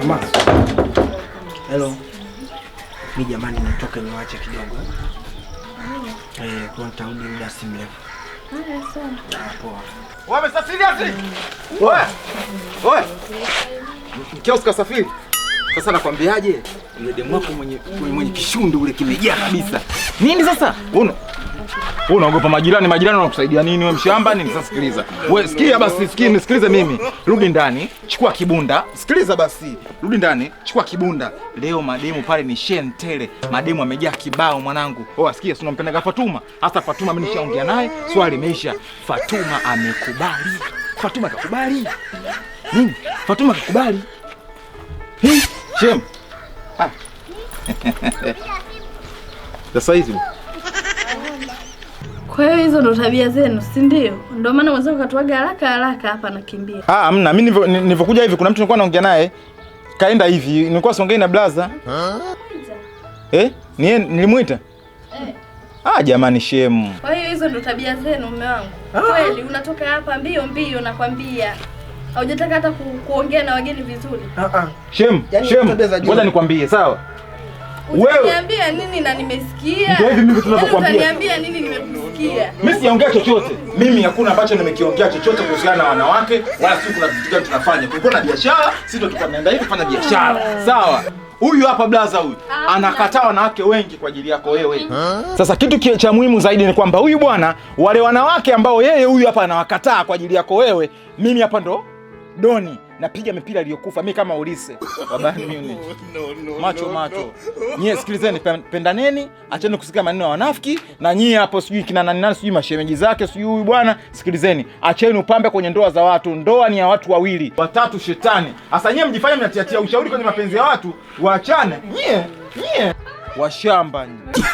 Mama. Hello. Mi jamani, nitoke niwache kidogo. Kwa nitarudi muda si mrefu. Haya, sawa. Poa. Wamesafiri ati? Oe. Oe. Mkeo sikasafiri. Sasa nakwambiaje? Yule demu wako mwenye kishundu ule kimejaa kabisa. Nini sasa? Wewe unaogopa majirani, majirani wanakusaidia nini wewe mshamba nini? Sasa sikiliza. Wewe sikia basi, sikia nisikilize mimi. Rudi ndani, chukua kibunda. Sikiliza basi. Rudi ndani, chukua kibunda. Leo mademu pale ni shentele. Mademu amejaa kibao mwanangu. Oh, sikia, si unampendaga Fatuma? Hasa Fatuma mimi nishaongea naye, swali limeisha. Fatuma amekubali. Fatuma kakubali. Nini? Fatuma kakubali. Hii, shem. Ah. Sasa hizi. Kwa hiyo hizo ndo tabia zenu, si ndio? Ndio maana mwenzako katuaga haraka haraka hapa nakimbia. Ah, hamna. Mimi nilivyokuja hivi kuna mtu nilikuwa naongea naye. Kaenda hivi, nilikuwa siongei na blaza. Eh? Ni nilimuita? Eh. Ah, jamani shemu. Kwa hiyo hizo ndo tabia zenu mume wangu. Kweli unatoka hapa mbio mbio nakwambia. Haujataka hata kuongea na wageni vizuri. Shemu, Yaani shemu. tabia za juu. Ngoja nikwambie, sawa? Wewe Utaniambia nini na nimesikia? Ndio hivi mimi tunavyokuambia. Utaniambia nini nimekusikia? Mimi sijaongea chochote. Mimi hakuna ambacho nimekiongea chochote kuhusiana na wanawake wala sisi kuna vitu gani tunafanya. Kulikuwa na biashara, sisi ndio tulikuwa tunaenda hivi kufanya biashara. Sawa. Huyu hapa blaza huyu anakataa wanawake wengi kwa ajili yako wewe. Sasa kitu cha muhimu zaidi ni kwamba huyu bwana, wale wanawake ambao yeye huyu hapa anawakataa kwa ajili yako wewe, mimi hapa ndo doni napiga mipira iliyokufa mimi kama Ulise wa Bayern Munich. Macho macho. Nyie sikilizeni, pendaneni, acheni kusikia maneno ya wanafiki na nyie hapo sijui kina nani nani sijui mashemeji zake sijui huyu bwana, sikilizeni. Acheni upambe kwenye ndoa za watu. Ndoa ni ya watu wawili, watatu shetani. Sasa nyie mjifanye mnatiatia ushauri kwenye mapenzi ya watu, waachane. Nyie, nyie washamba nyie.